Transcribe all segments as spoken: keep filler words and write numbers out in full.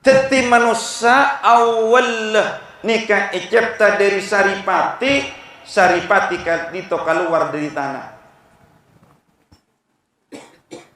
Dhâddhi manossa awwal nèka ècèpta dhâri saripati, saripati ka'dinto kalowar dhâri tana.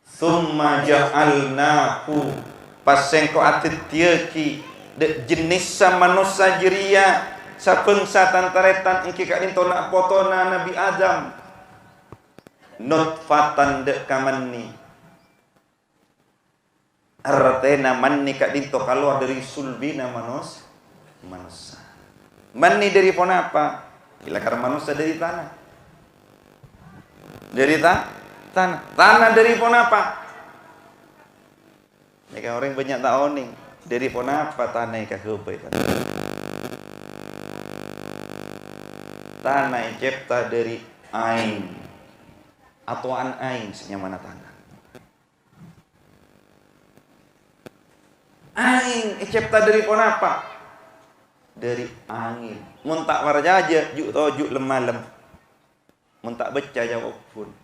"Tsumma ja'alnahu," pas Sèngko' adhâddhiyâghi dhâ-, jennissa manossa jârèya sabângsa tan-tarètan èngghi ka'dinto na'-potona Nabbhi Adam, "nutfatan," dhâ' ka mani. Artèna mani ka'dinto kalowar dhâri sulbina manos-, manossa. Mani dhâri ponapa? Lakar manossa dhâri tana. Dhâri ta-, tana. Tana dhâri ponapa? Nèka orèng bânnya' ta' onèng. Dhâri ponapa tana èkaghâbây tana? Tana ècèpta dhâri aèng. Atowa'an aèng sè nyamana tana. Aèng ècèpta dhâri ponapa? Dhâri angèn. Mon ta' parcajâ, ju' toju' lem-malem. Mon ta' bâca, jâwâbbhun.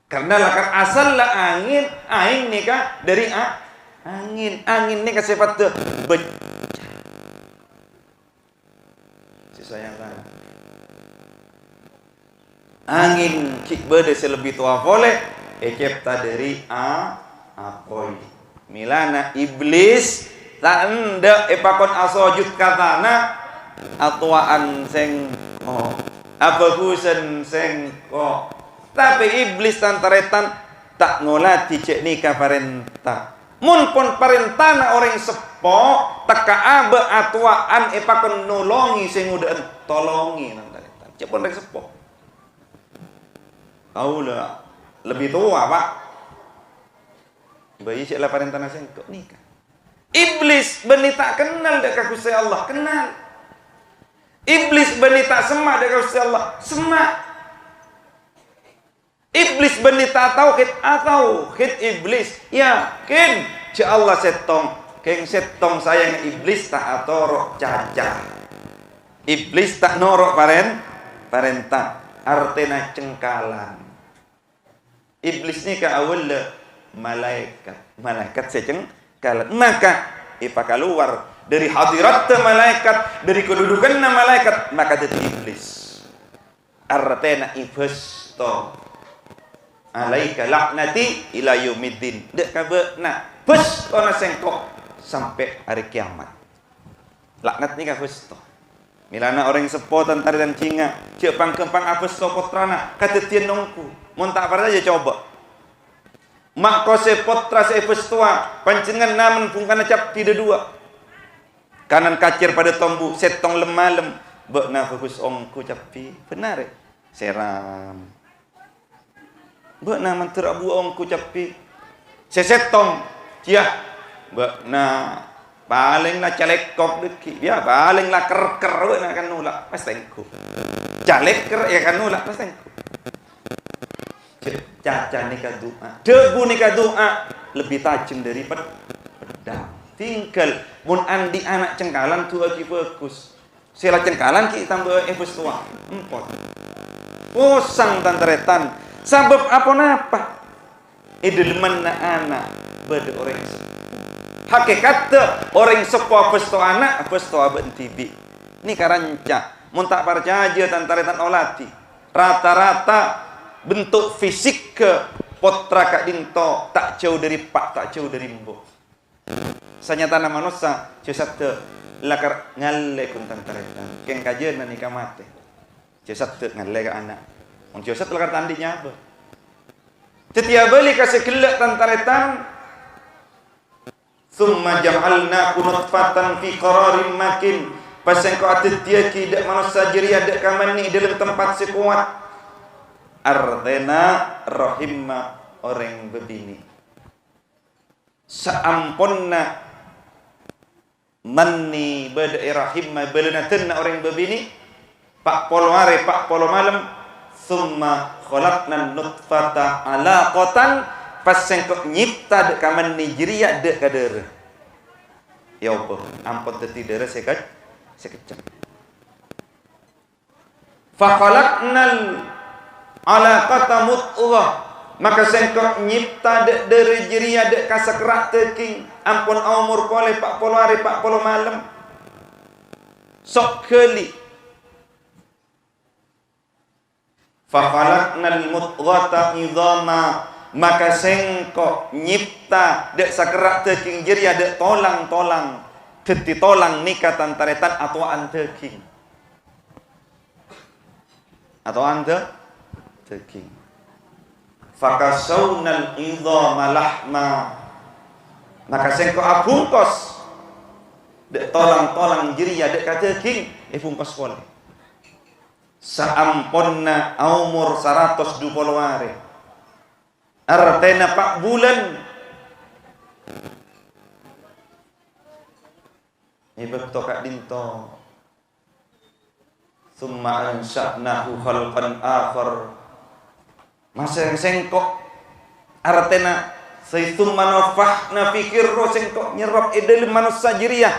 Karna lakar asalla angèn, aèng nèka dhâri a-, angèn. Angèn nèka sèpatta bâca. Sè sayang tana. Angèn ghi' bâdâ sè lebbi towa polè, ècèpta dhâri a-, apoy. Mèlana Iblis ta' endâ' èpakon asojud ka tana, atowa'an sèngko', abhâghusân sèngko'. Tapè Iblis tan-tarètan ta' ngolatè jhâ' nèka parènta. Mon pon parèntana orèng seppo, tekka abâ' atowa'an èpakon nolongè sè ngodâ'ân, tolongè, tan-tarètan. Jhâ' pon orèng seppo. Kaulâ lebbi towa, Pak. Bâi sè la parèntana sèngko' nèka. Iblis bânnè ta' kennal dhâ' ka Ghustè Allah, kennal. Iblis bânnè ta' semma' dhâ' ka Ghustè Allah, semma'. Iblis bânnè ta' tauhid, atauhid Iblis. Yakin jhâ' Allah sèttong. Kèng sèttong sayangnga Iblis ta' atoro' caca. Iblis ta' noro' parèn-, parènta. Artèna cengkalan. Iblis nèka awwalla malaèkat. Malaèkat sè cengkalan. Maka èpakalowar dhâri hadiratta malaèkat, dhâri kadudukanna malaèkat, maka dhâddhi Iblis. Artèna èbhâsto. "Alaika la'nati ila yaumiddin." Dhâ' ka bâ'na bhâstona sèngko' sampè' arè kèyamat. Laknat nèka bhâsto. Mèlana orèng seppo tan-tarètan jhingngâ, jhâ' pang-ghâmpang abhâsto pottrana, kadhâddhiyân ongghu. Mon ta' parcajâ, coba. Ma' kosè pottra sè èbhâstowa, panjhennengngan namen bhungkana cabbhi dhâduwâ. Kanan kacèr padâ tombu, sèttong lem-malem. Bâ'na bhâghus ongghu cabbhi, bhender, è? Sèram. Bâ'na mandhâr abuwâ ongghu cabbhi. Sè sèttong, yâ, bâ'na palèng la calèkkok dhâggi', yâ, palèng la ker-ker bâ'na kan nola', pas tèngghu. Calèkker, yâ, kan nola', pas tèngghu. Ca-, caca nèka du'a. Dhâbu nèka du'a lebbi tajhem dhâri ped-, pedhâng. Tinggal, mon andi' ana' cengkalan, du'aaghi bhâghus. Sè la cengkalan ghi' tambâ èbhâstowa. Empon. Posang, tan-tarètan. Sabâb aponapa? È dhâlemmanna ana' bâdâ orèng seppo. Hakèkatta orèng seppo abhâsto ana', abhâsto abâ'na dhibi'. Nèka ranca. Mon ta' parcajâ, tan-tarètan, olatè. Rata-rata bentuk fisik pottra ka'dinto ta' jâu dhâri eppa', ta' jâu dhâri embu'. Sanyatana manossa, jhâ' saddhâ lakar ngallè ghun tan-tarètan. Kèng kajâna nèka matè. Jhâ' saddhâ ngallè ka ana'. Mon jhâ' saddhâ lakar ta' andi' nyabâ. Dhâddhi abâli ka sè ghellâ' tan-tarètan. "Tsumma ja'alnahu nutfatan fi qararin makin." Pas Sèngko' adhâddhiyâghi dhâ' manossa jârèya dhâ' ka mani è dhâlem tempat sè kowat. Artèna rahimma orèng bâbinè'. Saamponna mani bâdâ è rahimma, bâlâna dânna orèng bâbinè', pa' polo arè, pa' polo malem, "Tsumma khalaqnan nutfata 'alaqatan," pas Sèngko' nyèpta dhâ' ka mani jârèya dhâ' ka dârâ. Yâ apa? Ampon dhâddhi dârâ sè kec-, sè keccèng. "Fa khalaqnal 'alaqata mudghah," Maka sèngko' nyèpta dâ'-, dârâ jârèya dâ' ka sakerra' dâging, ampon aomor polè pa' polo arè, pa' polo malem. Sok ghâli. "Fa khalaqnal mudghata idhama," maka sèngko' nyèpta dâ' sakerra' dâging jârèya dâ' tolang-tolang, dhâddhi tolang nèka tan-tarètan atowa'an dâging. Atowa'an dâ-, dâging. "Fa kasawnal idhama lahma," maka sèngko' abhungkos dâ' tolang-tolang jârèya dâ' ka dâging, èbhungkos polè. Saamponna aomor saratos dupolo arè, artèna pa' bulân, è bâkto ka'dinto, "Tsumma ansya'nahu khalqan akhar." Masè sèngko', artèna, sè "Tsumma nafakhna fihi ruh," sèngko' nyerrop è dâlem manossa jârèya.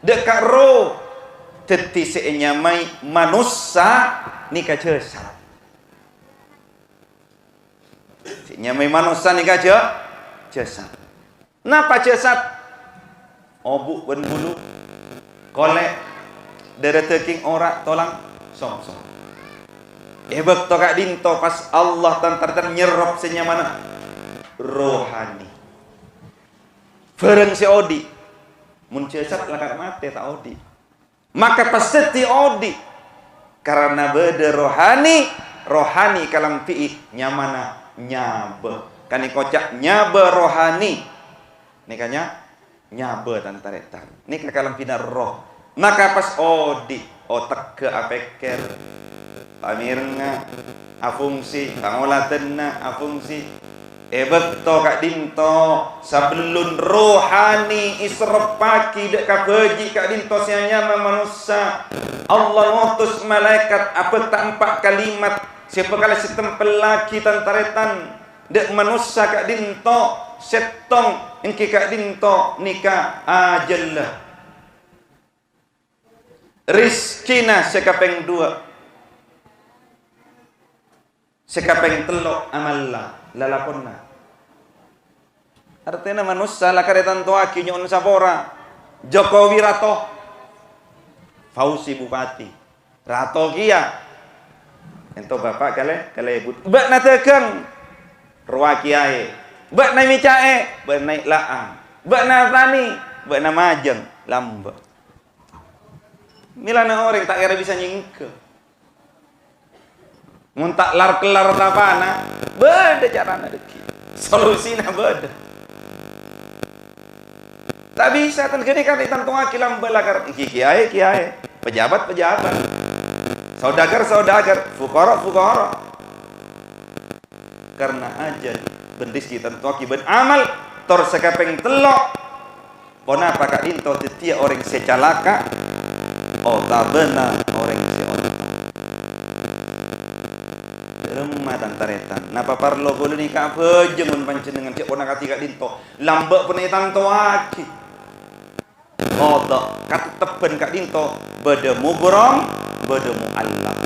Dâ' ka roh, dhâddhi sè ènyamaè manossa nèka jasad. Sè ènyamaè manossa nèka ja-, jasad. Napa jasad? Obu' bân bulu, kolè', dârâ dâging ora', tolang, songsong. È bâkto ka'dinto pas Allah tan-tarètan nyerrop sè nyamana rohani. Bhârâng sè odi'. Mon jasad lakar matè ta' odi'. Maka pas dhâddhi odi'. Karana bâdâ rohani, rohani èkalambi'i nyamana nyabâ. Kan èkoca' nyabâ rohani. Nèka nya-, nyabâ tan-tarètan. Nèka kalambhina roh. Maka pas odi', otegghâ apèkkèr. Pamèrengnga afungsi, pangoladanna afungsi. È bâkto ka'dinto, sabellun rohani èserroppaghi dâ' ka bhâji' ka'dinto sè anyama manossa, Allah ngotos malaèkat abhâkta empa' kalimat sè bhâkal sè ètempellaghi tan-tarètan dâ' manossa ka'dinto, sèttong èngghi ka'dinto nèka ajhâlla. Rèzkina sè kapèng duwâ'. Sè kapèng tello' amalla, lalakonna. Artèna manossa lakar ètantowaghi nyo'on sapora. Jokowi rato. Fauzi bupati. Rato kèya. Ènto bapa' kalè-, kalèbut. Bâ'na dâgâng. Rowa kèyaè. Bâ'na mèca'è. Bâ'na èla'an. Bâ'na tanè. Bâ'na majâng. Lambâ'. Mèlana orèng ta' kèra bisa nyèngghâ. Mon ta' lar-kellar tapana, bâdâ carana dhâggi'. Solusina bâdâ. Ta' bisa, tan ghânèka ètantowaghi lambâ' lakar, èngghi kèyaè, kèyaè, pejabat-pejabat, saudagar-saudagar, fukara-fukara. Karna ajhâl bân rèzki ètantowaghi bân amal, tor sè kapèng tello', ponapa ka'dinto dhâddhiyâ orèng sè calaka', otabâna orèng sè onta? Remma tan-tarètan, napa parlo kaulâ nèka abhâjâng mon panjhennengngan jhâ' pon akadhi ka'dinto? Lambâ' pon ètantowaghi. Kodok katettebban ka'dinto bâdâ mubrong, bâdâ mu'allaq.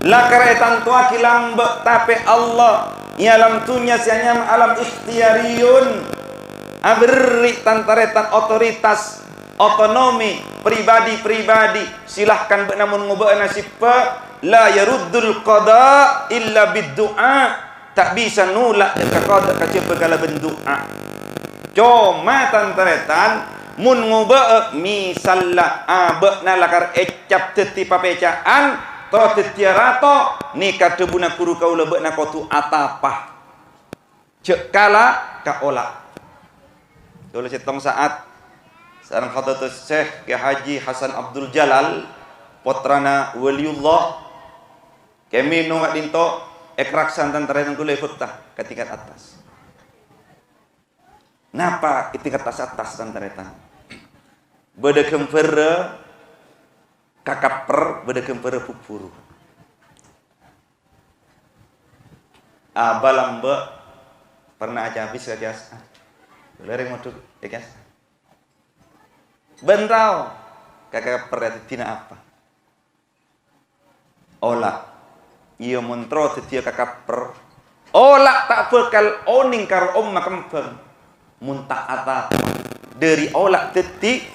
Lakar ètantowaghi lambâ', tapè Allah è alam dhunnya sè anyama alam ikhtiyariyun aberri' tan-tarètan otoritas, otonomi, pribadi-pribadi. Silahkan bâ'na mon ngobâ'â nasibbhâ, la yaruddul qada illa bid du'a. Ta' bisa nolak dâ' ka qada kajhâbhâ kalabân du'a. Coma tan-tarètan, mon ngobâ'â, misalla abâ'na lakar ècap dhâddhi papèca'an, to dhâddhiyâ rato, nèka dhâbuna ghuru kaulâ bâ'na kodhu atapa. Jhâ' kala kaola. Kaulâ sèttong sa'at sareng Hadratus Syekh Kiai Haji Hasan Abdul Jalal, pottrana Waliullah, Kèmèno ka'dinto èkaraksan tan-tarètan kaulâ è Kota ka tingkat attas. Napa è tingkat attas-attas tan-tarètan? Bâdâ ghâmbhârrâ kakapper, bâdâ ghâmbhârrâ bhubhuru. Abâ lambâ' pernah acabis ka Kiai Hasan. Kaulâ rèng mondhuk è Kiai Hasan. Bân tao kakapper dhâddhina apa? Ola. Iyâ, mon terro dhâddhiyâ kakapper, Ola' ta' bhâkal onèng karo omma kembhâng mon ta' atapa dhâri ola' dhâddhi